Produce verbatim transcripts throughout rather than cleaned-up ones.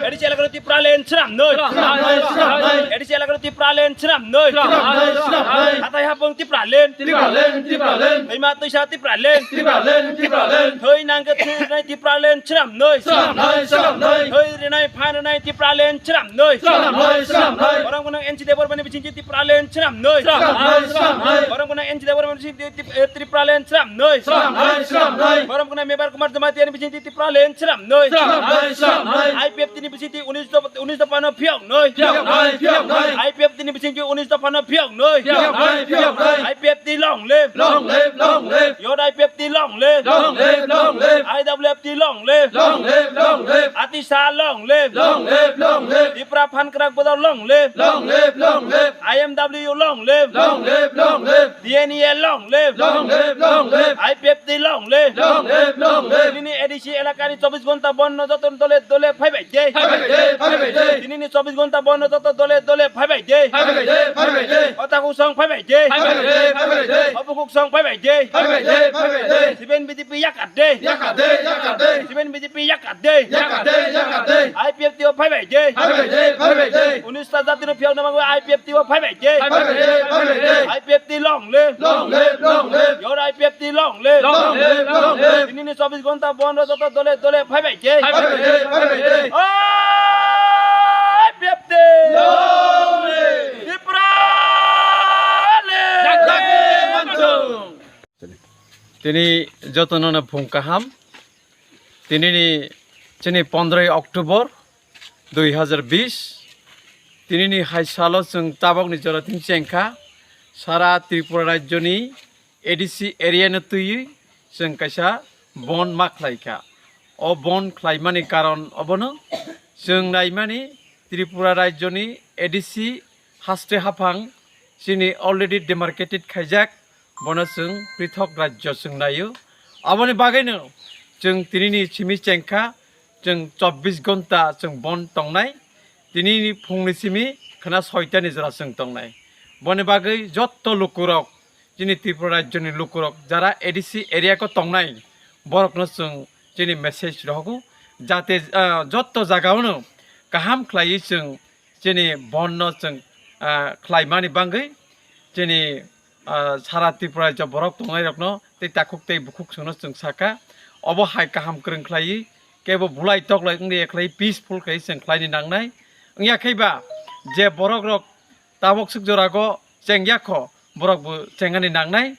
A D C elakaro Tipraland swnamnwi. Swnamnwi, swnamnwi. A D C elakaro Tipraland swnamnwi. Swnamnwi, swnamnwi. Hathai hapung Tipraland. Tipraland, Tipraland. Twima twisa Tipraland. Tipraland, Tipraland. Thwi nangkhe thwi rwnai Tipraland swnamnwi. Swnamnwi, swnamnwi. Thwi rwnai phan rwnai Tipraland swnamnwi. Swnamnwi, swnamnwi. Borom gwnang N C Debbarmani bisingtwi Tipraland swnamnwi. Swnamnwi, swnamnwi. Borom gwnang N C Debbarmani bisingtwi Tip-, eh, Tipraland swnamnwi. Swnamnwi, swnamnwi. Borom gwnang Mebar Kumar Jamatiani bisingtwi Tipraland swnamnwi. Swnamnwi, swnamnwi. I P F T ni bisingtwi unis dopha, unis dophano phiyoknwi. Phiyoknwi, phiyoknwi. I P F T ni bisingtwi unis dophano phiyoknwi. Phiyoknwi, phiyoknwi. I P F T long live. Long live, long live. Yod I P F T long live. Long live, long live. I W F T long live. Long live, long live. Atisa long live. Long live, long live. Tipra Phankrak Bodol long live. Long live, long live. I M W long live. Long live, long live. T N E A long live. Long live, long live. I P F T long live. Long live, long live. Nini A D C elakani chobbish ghonta bondo joto dole dole phaibai de. Phaibai de, phaibai de. Nini chobbish ghonta bondo joto dole dole phaibai de. Phaibai de, phaibai de. Otakhuk song phaibai de. Phaibai de, phaibai de. Obukhuk song phaibai de. Phaibai de, phaibai de. Siben B J P yakar de. Yakar de, yakar de. Siben B J P yakar de. Yakar de, yakar de. I P F T o phaibai de. Phaibai de, phaibai de. Unis ta jatino phiyokna bagwi I P F T o phaibai de. Phaibai de, phaibai de. I P F T long live. Long live, long live. Your I P F T long live. Long live, long live. Nini chobbish ghonta bondo joto dole dole phaibai de. Phaibai de, phaibai de. O I P F T. Long live. Tipra live. Jagdagi Manchung. Tini jotono phung kaham. Tinini chini pondroi October dui hazar bish. Tinini hai salo chwng tabokni jora tin chengkha. Sara Tripura rajyoni A D C area no twiwi chwng kaisa bon ma khlaikha. O bon khlaimani karon obono chwng naimani Tripura rajyoni A D C haste haphang chini already demarcated khaijak, bono chwng prithok rajyo chwng naio. Aboni bagwino chwng tinini simi chengkha, chwng chobbish ghonta chwng bon tongnai. Tinini phungni simi khwna soitani jora chwng tongnai. Boni bagwi jotto lukurok, chini Tripura rajyoni lukurok jara A D C area ko tongnai, borokno chwng chini message rohogo, jate, ah, jotto jagao no kaham khlaiwi chwng chini bon no chwng, ah, khlaimani bagwi chini, ah, sara Tripura rajyo borok tongnai rokno tei takhuk tei bukhuk chwngno chwng sakha. Obo hai kaham kwrwng khlaiwi kebo bulai toklai wngya khlai peaceful khlai chwng khlaini nangnai. Wngya khe ba je borok rok tabok swk jorago chengya kho, borok bo chengani nangnai.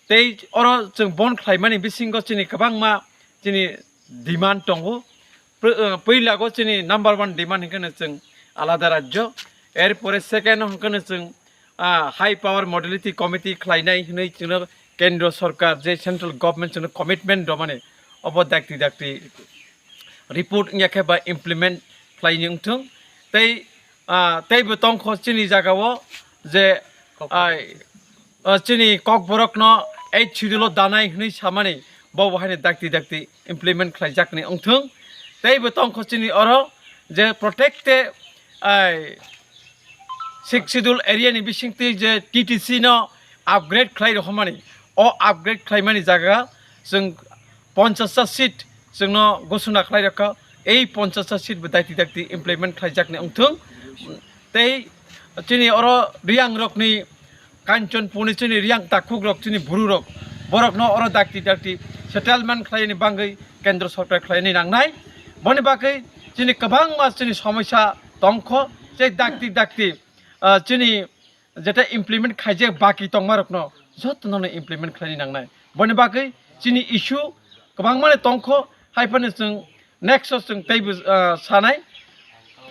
Tei oro chwng bon khlaimani bisingo chini kwbangma chini demand tongo. Pw-, eh, puila go chini number one demand hwnkhe no chwng alada rajyo. Erpore second hwnkhe no chwng, ah, high power modality committee khlainai hwnwi chwngno kendro sorkar je central government chwngno commitment rwmani obo dakti dakti report wngya khe ba implement khlaini wngthung. Tei, ah, teibo tongkho chini jagao je, ai, ah, chini kokborokno eighth schedule o danai hwnwi samani bo bo haino dakti dakti implement khlaijakni wngthung. Teibo tongkho chini oro je protected, ai, sixth schedule area ni bisingtwi je T T C no upgrade khlai rohormani, o upgrade khlaimani jaga chwng ponchash ta seat chwngno ghosona khlai rokha. Ei ponchash ta seat bo dakti dakti implement khlaijakni wngthung. Tei chini oro Riyang rokni Kanchanpurni chini Riyang takhuk rok, chini buru rok, borokno oro dakti dakti settlement khlaini bagwi kendro sorkar khlaini nangnai. Boni bagwi chini kwbangma chini somosya tongkho, tei dakti dakti, ah, chini jeta implement khaijak baki tongmarokno jotono implement khlaini nangnai. Boni bagwi chini issue kwbangmani tongkho, hai phano chwng next o chwng teibo, ah, sanai.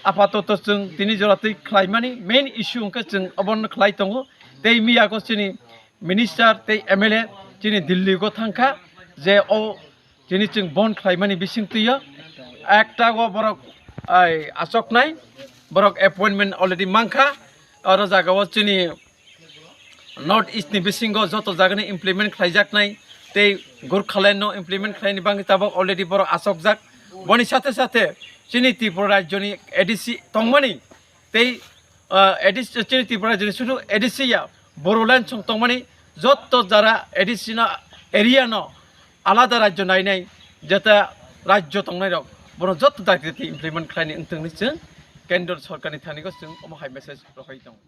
Apatoto chwng tini jora twi khlaimani main issue hwnkhe chwng obono khlai tongo. Tei miyago chini minister tei M L A chini Delhi go thangkha, je o tini chwng bon khlaimani bisingtwi o ekta go borok, ai, achoknai, borok appointment already mankha. Oro jagao chini North East ni bisingo joto jagani implement khlaijaknai tei Gurkhaland no implement khlaini bagwi tabok already borok achokjak. Boni sathe sathe chini Tripura rajyoni A D C tongmani tei, ah, A D C, chini Tripura rajyoni sudu A D C ya Bodoland song tongmani joto jara A D C no area no alada rajyo nainai, jeta rajyo tongnai rok, bono joto dakti dakti implement khlaini wngtongni chwng kendro sorkarni thanigo chwng omo hai message rohoi tongo.